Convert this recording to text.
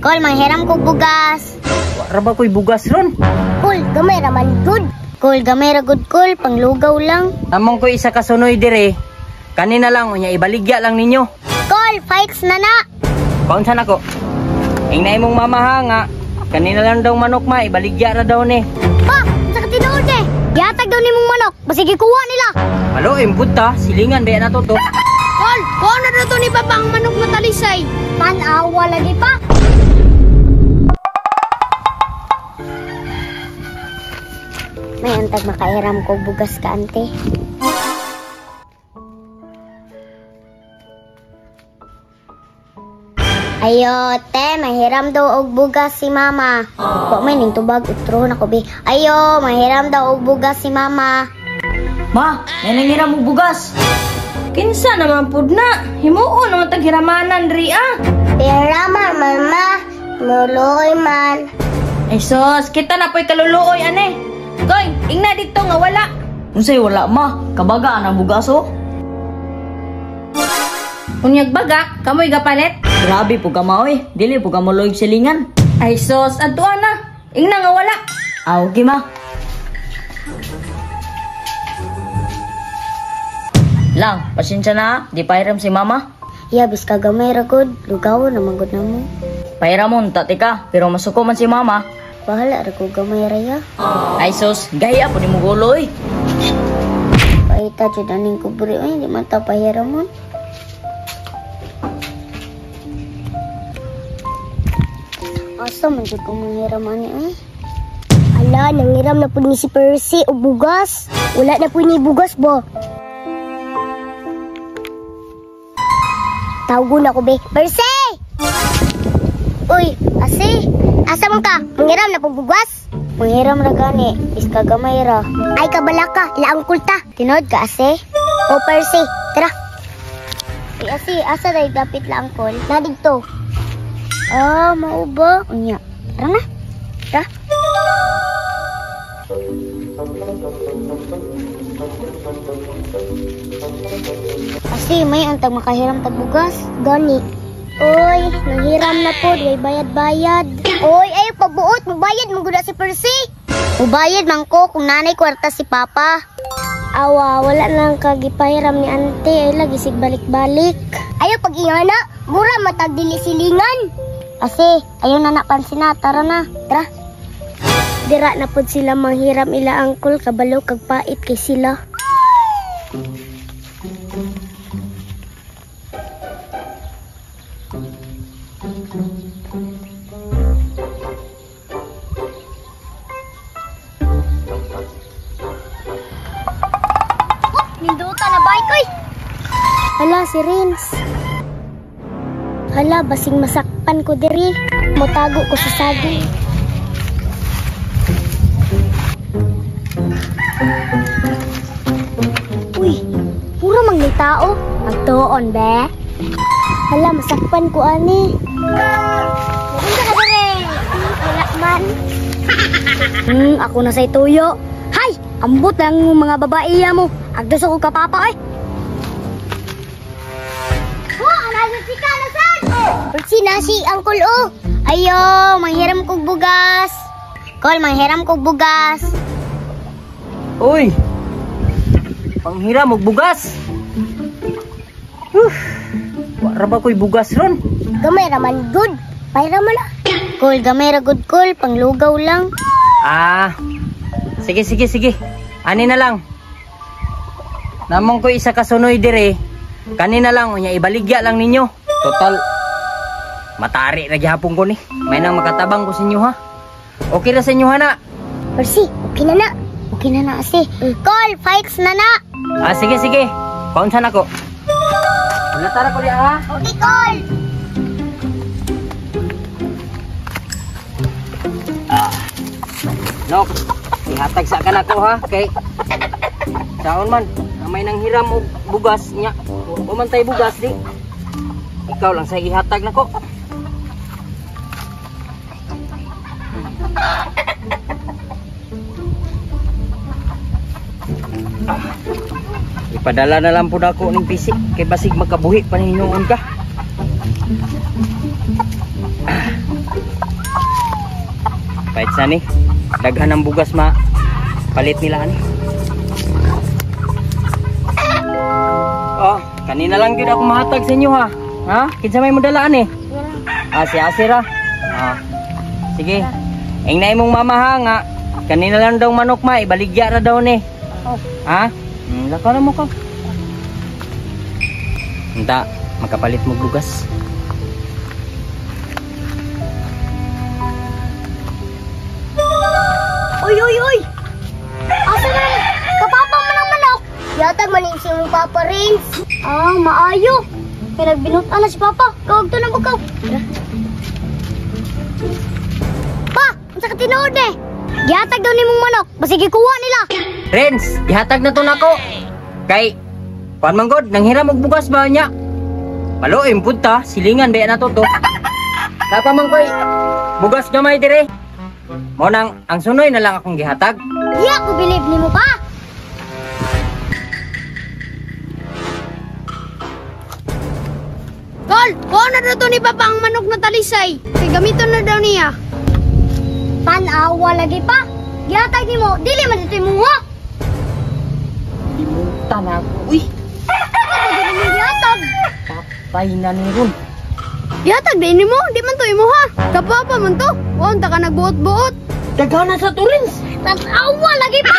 Kol, manghiram kog bugas. Wa ra ba ko'y bugas ron? Kol, gamay ra man gud. Kol, gamay ra gud kol, panglugaw lang. Among ko isa ka sunoy dire. Kanina lang unya ibaligya lang ninyo. Kol, fights na na. Kaunsa nako? Ingna imong mama ha nga. Kanina lang daw manok ma, ibaligya ra daw ni. Pa, sa katinuod eh. Gihatag daw nimong manok, basig ikuha nila. Malo imbud ta, silingan ba na to to. Kol, kuha na daw to ni Papa ang manok na talisay. Tanawa lagi pa. May antag makairam ko bugas ka, ante. Ayo, te, mahiram daw og bugas si mama. Wa may ning tubag utro na ko bi. Ayo, mahiram daw og bugas si mama. Ma, may nanghiram og bugas. Kinsa naman pud na? Himuon naman tag hiramanan diri ah. Pirama, mama. Muluoy man. Ay sos, kita na po'y kaluluoy ane. Koy, ingna dito nga wala. Unsay wala ma? Kabaga ang bugas oh. Unyag baga, kamoy gapalit. Grabe po ka ma oy. Dili po ka muluoy silingan. Ay sos, adtuan na. Ingna nga wala. Ah, okay ma. Lang, pasensya na ha. Di pahiram si mama. Ya, bis ka gamay ra gud. Lugaw na man gud namo. Pahiramon ta tika, pero masuko man si mama. Bahala ra ko gamay ra ya. Ay sos, gaya po ni mo gulo oy. Paita jud aning kubre oy, di man ta pahiramon. Asa man jud ko manghiram ani oy? Ala, nanghiram na pud ni si Percy og bugas. Wala na pud ni bugas bo. Tawgon ako be. Percy! Uy, ase, asa man ka? Manghiram na pud bugas? Manghiram ra gani, iska gamay ra. Ay kabala ka, ilaang kulta. Tinod ka ase? O Percy, tara. Uy, ase, asa day dapit laang kol? Na didto. Ah, mao ba? Unya. Tara na. Tara. Asi, may antag makahiram tag bugas. Gani. Oy, nanghiram na po, way bayad-bayad. Oy, ayo pabuot, mubayad man gud si Percy. Mubayad man ko kung nanay kwarta si Papa. Awa, wala nang kagipahiram ni ante, ay lagi sig balik-balik. Ayo pag ingana, mura matag dili silingan. Asi, ayo na na pansin na, tara na. Tara. Dira na pod sila manghiram ila angkol, kabalo kag pait kay sila. Oh, ninduta na bike oy. Hala si Rins. Hala basing masakpan ko diri. Motago ko sa saging. Uy, puro mang ni tao. Agtuon be. Hala masakpan ko ani. Unsa ka diri? Wala man. Ako na say tuyo. Hay, ambot lang mga babae mo. Agduso ko ka papa oy. Wa, nasa si Kalasan. Sina si Uncle O. Ayo, manghiram kog bugas. Kol, manghiram kog bugas. Uy. Panghiram og bugas. Wa ra ba ko'y bugas ron? Gamay ra man gud. Pahiram na. Kol, gamay ra gud kol, panglugaw lang. Ah. Sige, sige, sige. Ani na lang. Namong ko isa ka sunoy dire. Kanina lang unya ibaligya lang ninyo. Total matari ra gihapon ko ni. May nang makatabang ko sa inyo ha. Okay ra sa inyo ha na. Percy, okay na na. Okay na na asi. Kol, fights na na. Ah, sige sige. Kaunsa nako. Wala tara ko diha ha. Okay, Kol. Nok, ihatag sa kanako ha kay saon man may nang hiram og bugas nya. O man tay bugas di. Ikaw lang sa ihatag nako. Ah, ipadala na lang pud ako ning pisik kay basig makabuhi pa ni hinuon ka. Ah. Pahit sa ni. Daghan ang bugas ma palit nila ani. Oh, kanina lang gyud ako mahatag sa inyo ha. Ha? Kinsa may modala ani? Ah, si Asira. Ah. Sige. Ing na imong mama ha nga. Kanina lang daw manok ma, ibaligya ra daw ni. Oh. Ha? Lakaw na mo ka. Unta, makapalit mo bugas. Uy, uy, uy! Asa na? Kapapa man ang manok! Yatag man si mong Papa Rins. Ah, maayo. Kaya nagbinutan na si Papa. Kawag to na bukaw. Pa! Unsa ka tinuod eh? Gihatag daw ni mong manok. Basig ikuha nila. Renz, gihatag na to nako. Kay kuan man god, nanghiram og bugas ba niya? Maluoy pud ta, silingan ba na to to. Napa man koy bugas gamay dire. Mo nang ang sunoy na lang akong gihatag. Di ako believe nimo pa. Tol, kuha na daw to ni Papa ang manok na talisay. Kay gamiton na daw niya. Tanawa lagi pa. Gihatag nimo, dili man dito imuha. Limutan ako. Uy, Ano mo gihatag? patay na ni ron. Gihatag din nimo, di man to imuha. Kapapa man to. Wa ta ka nagbuot-buot. Daghan na sa to, Renz. Tanawa lagi pa.